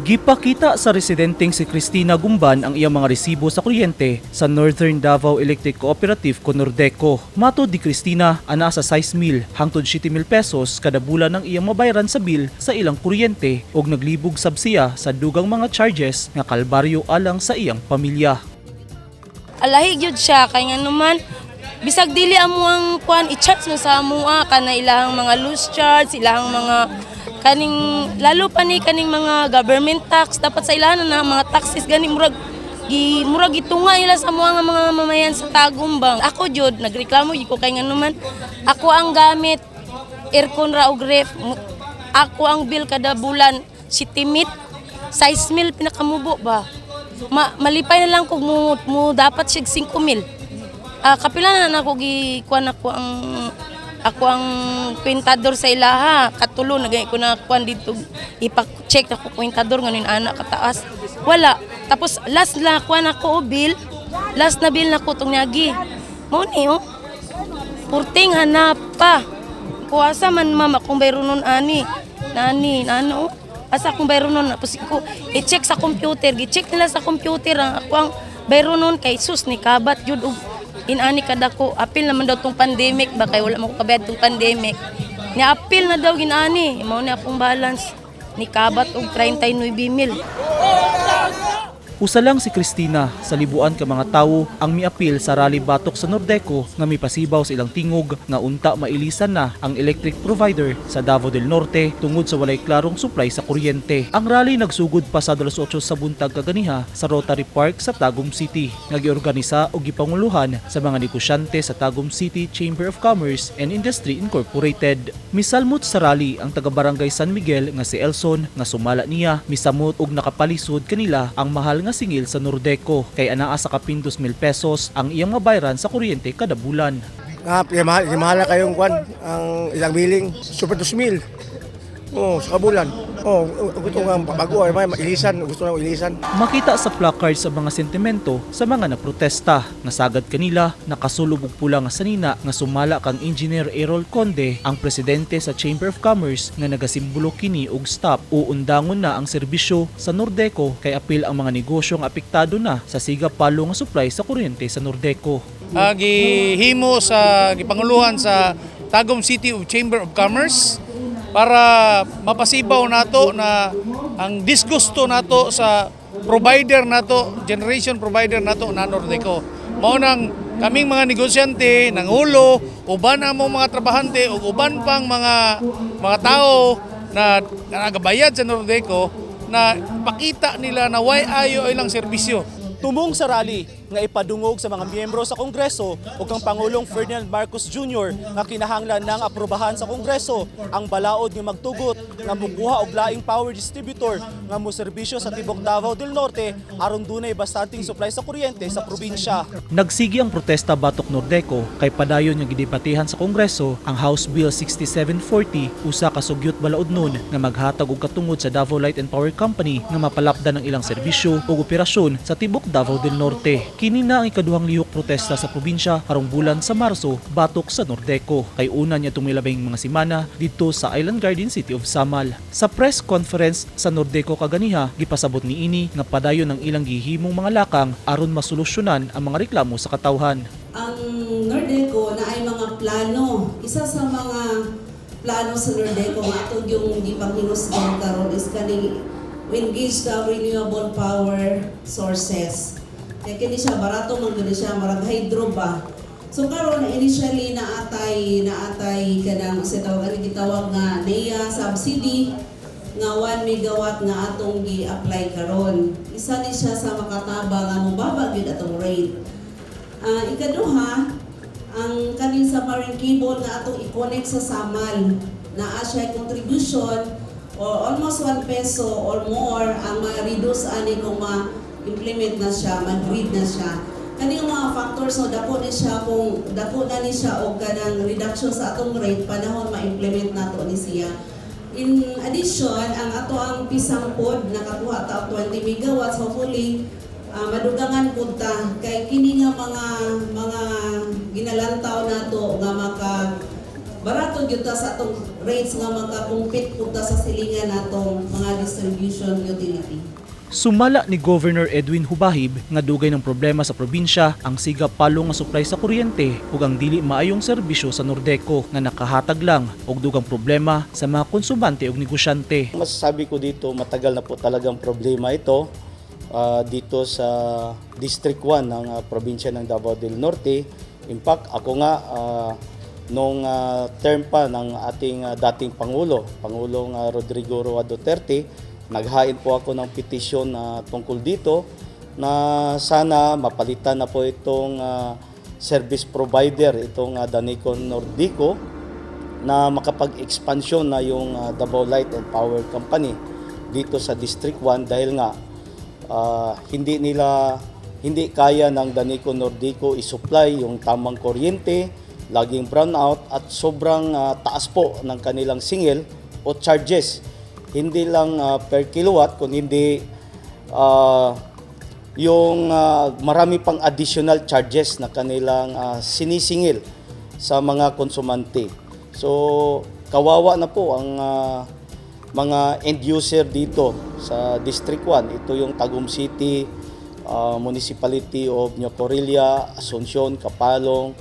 Gipakita sa residenteng si Cristina Gumban ang iyang mga resibo sa kuryente sa Northern Davao Electric Cooperative o Nordeco. Matod ni Cristina, ana sa 6 mil hangtod 7 mil pesos kada bulan ang iyang mabayaran sa bill sa ilang kuryente ug naglibog sab siya sa dugang mga charges nga kalbaryo alang sa iyang pamilya. Alahi gyud siya kay nga naman bisag dili amo ang kuan, i-charge mo sa amoa kana ilahang mga loose charge, ilahang mga kaning, lalo pa ni kaning mga government tax. Dapat sa ilahan na mga taxes gani. Murag gitunga nila sa amoa nga mga mamayan sa Tagum bang. Ako jud nagreklamo jud ko kay nga naman ako ang gamit aircon ra og ref. Ako ang bill kada bulan 7 mil, 6 mil pinakamubo ba. Malipay na lang kung mo dapat siya 5 mil. Kapila na na ako gi kuan, ako ang kwentador sa ilaha. Katulo na ko na kuan dito, ipa-check ako kwentador ngayon anak kataas. Wala. Tapos last na kuan ako, oh, bill. Last na bill nako tong niagi. Mao ni, oh. Purting hanap pa. Kuasa man, ma'am, akong bayronon ani. Nani, nano. Asa akong bayronon? Tapos ko i-check sa computer, gi-check nila sa computer ang ako ang bayronon kay sus ni kabat jud og inani kadako. Apil naman daw tong pandemic ba kay wala mo ko kabayad tong pandemic. Ni apil na daw ginani. Mao ni akong balance ni kabat og 39 mil. Usa lang si Cristina sa libuan ka mga tawo ang miapil sa rally batok sa Nordeco nga mipasibaw sa ilang tingog nga unta mailisan na ang electric provider sa Davao del Norte tungod sa walay klarong supply sa kuryente. Ang rally nagsugod pasado alas 8 sa buntag kaganiha sa Rotary Park sa Tagum City nga giorganisa og gipanguluhan sa mga negosyante sa Tagum City Chamber of Commerce and Industry Incorporated. Misalmot sa rally ang taga-barangay San Miguel nga si Elson nga sumala niya misamot og nakapalisod kanila ang mahal nga singil sa Nordeco kay anaa sa kapin 2,000 pesos ang iyang mabayran sa kuryente kada bulan. Ah, mahal, mahal na kayong kwan, ang ilang billing, super 2,000. Oh, sa kabulan. Oh, gusto nga bago ay may ilisan, gusto na ilisan. Makita sa placard sa mga sentimento sa mga naprotesta nga sagad kanila nakasulob og pula nga sanina nga sumala kang Engineer Errol Conde, ang presidente sa Chamber of Commerce, nga nagasimbolo kini og stop o undangon na ang serbisyo sa Nordeco kay apil ang mga negosyo nga apektado na sa siga palo nga supply sa kuryente sa Nordeco. Gihimo sa gipanguluhan sa Tagum City of Chamber of Commerce para mapasibaw nato na ang disgusto nato sa provider nato, generation provider nato na Nordeco. Mao nang kaming mga negosyante nangulo, uban among mga trabahante ug uban pang mga tao na nagabayad sa Nordeco na pakita nila na way ayo ilang serbisyo. Tumong sa rally nga ipadungog sa mga miyembro sa Kongreso ug kang Pangulong Ferdinand Marcos Jr. nga kinahanglan ng aprobahan sa Kongreso ang balaod nga magtugot nga mukuha og laing power distributor nga moserbisyo sa tibok Davao del Norte aron dunay bastanteng supply sa kuryente sa probinsya. Nagsigi ang protesta batok Nordeco kay padayon nga gidebatehan sa Kongreso ang House Bill 6740, usa ka sugyot balaod nun nga maghatag og katungod sa Davao Light and Power Company nga mapalapdan ang ilang serbisyo ug operasyon sa tibok Davao del Norte. Kini na ang ikaduhang lihok protesta sa probinsya karong bulan sa Marso batok sa Nordeco kay una niya labing mga semana didto sa Island Garden City of Samal. Sa press conference sa Nordeco kaganiha, gipasabot niini nga padayon ang ilang gihimong mga lakang aron masolusyonan ang mga reklamo sa katawhan. Ang Nordeco na ay mga plano. Isa sa mga plano sa Nordeco nga atong yung gipanghinusgan karon is kaning we engage the renewable power sources. Kaya kini siya barato man gud siya, marag hydro ba. So karon initially naatay kanang sa tawag ani gitawag nga NEA subsidy nga 1 megawatt nga atong gi-apply karon. Isa ni siya sa makataba nga mobaba gyud atong rate. Ikaduha, ang kaning sa marine cable nga atong i-connect sa Samal, naa siya contribution or almost 1 peso or more ang ma-reduce ani kung ma-implement na siya, mag-grid na siya. Kaning mga factors, so dako ni siya kung dako na ni siya og kanang reduction sa atong rate panahon ma-implement nato ni siya. In addition, ang ato ang Pisang pod nakakuha ta og 20 megawatts, hopefully madugangan pud ta kay kini nga mga ginalantaw nato nga maka barato gyud ta sa atong rates nga makakumpit pud ta sa silingan natong mga distribution utility. Sumala ni Governor Edwin Hubahib nga dugay ng problema sa probinsya ang siga palo nga supply sa kuryente ug ang dili maayong serbisyo sa Nordeco nga nakahatag lang og dugang problema sa mga konsumante ug negosyante. Masasabi ko dito, matagal na po talagang problema ito dito sa District 1 ng probinsya ng Davao del Norte. In fact, ako nga nung term pa ng ating dating Pangulo, Pangulong Rodrigo Roa Duterte, naghain po ako ng petisyon na tungkol dito na sana mapalitan na po itong service provider, itong Daneco Nordeco, na makapag-expansyon na yung Davao Light and Power Company dito sa District 1 dahil nga hindi kaya ng Daneco Nordeco i-supply yung tamang kuryente, laging brownout at sobrang taas po ng kanilang singil o charges. Hindi lang per kilowatt kun hindi yung marami pang additional charges na kanilang sinisingil sa mga konsumante. So, kawawa na po ang mga end user dito sa District 1. Ito yung Tagum City, Municipality of New Corella, Asuncion, Kapalong,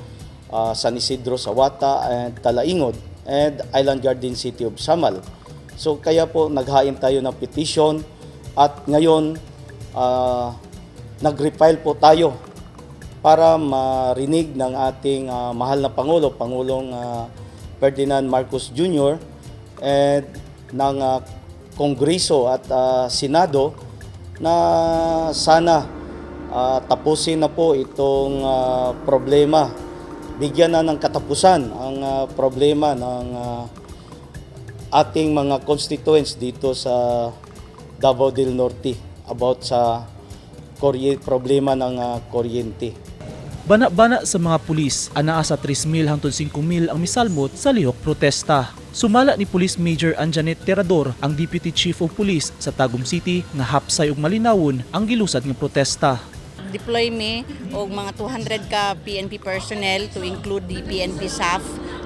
San Isidro, Sawata, and Talaingod, and Island Garden City of Samal. So, kaya po naghain tayo ng petition at ngayon nag-refile po tayo para marinig ng ating mahal na Pangulo, Pangulong Ferdinand Marcos Jr. and ng Kongreso at Senado na sana tapusin na po itong problema. Bigyan na ng katapusan ang problema ng ating mga constituents dito sa Davao del Norte about sa problema ng kuryente. Bana-bana sa mga pulis, anaa sa 3,000 hangtod 5,000 ang misalmot sa lihok protesta. Sumala ni Police Major Anjanet Terrador, ang Deputy Chief of Police sa Tagum City, nga hapsay ug malinawon ang gilusad nga protesta. Deploy mi og mga 200 ka PNP personnel to include the PNP staff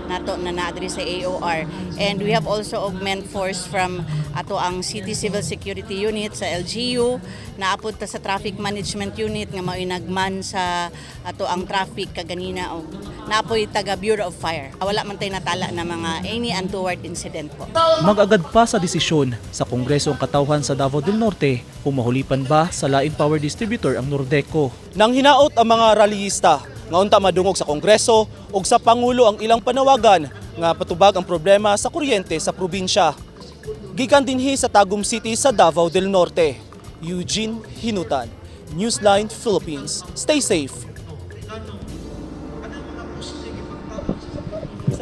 nato na naadri sa AOR, and we have also augment force from ato ang City Civil Security Unit sa LGU, naapod ta sa Traffic Management Unit nga mao'y nagman sa ato ang traffic kaganina, og naapoy taga Bureau of Fire. Wala man tay natala na mga any untoward incident po. Mag-agad pa sa desisyon sa Kongreso ang katawhan sa Davao del Norte kung mahulipan ba sa laing power distributor ang Nordeco. Nang hinaot ang mga rallyista nga unta madungog sa Kongreso ug sa Pangulo ang ilang panawagan nga patubag ang problema sa kuryente sa probinsya. Gikan dinhi sa Tagum City sa Davao del Norte, Eugene Hinutan, Newsline Philippines. Stay safe.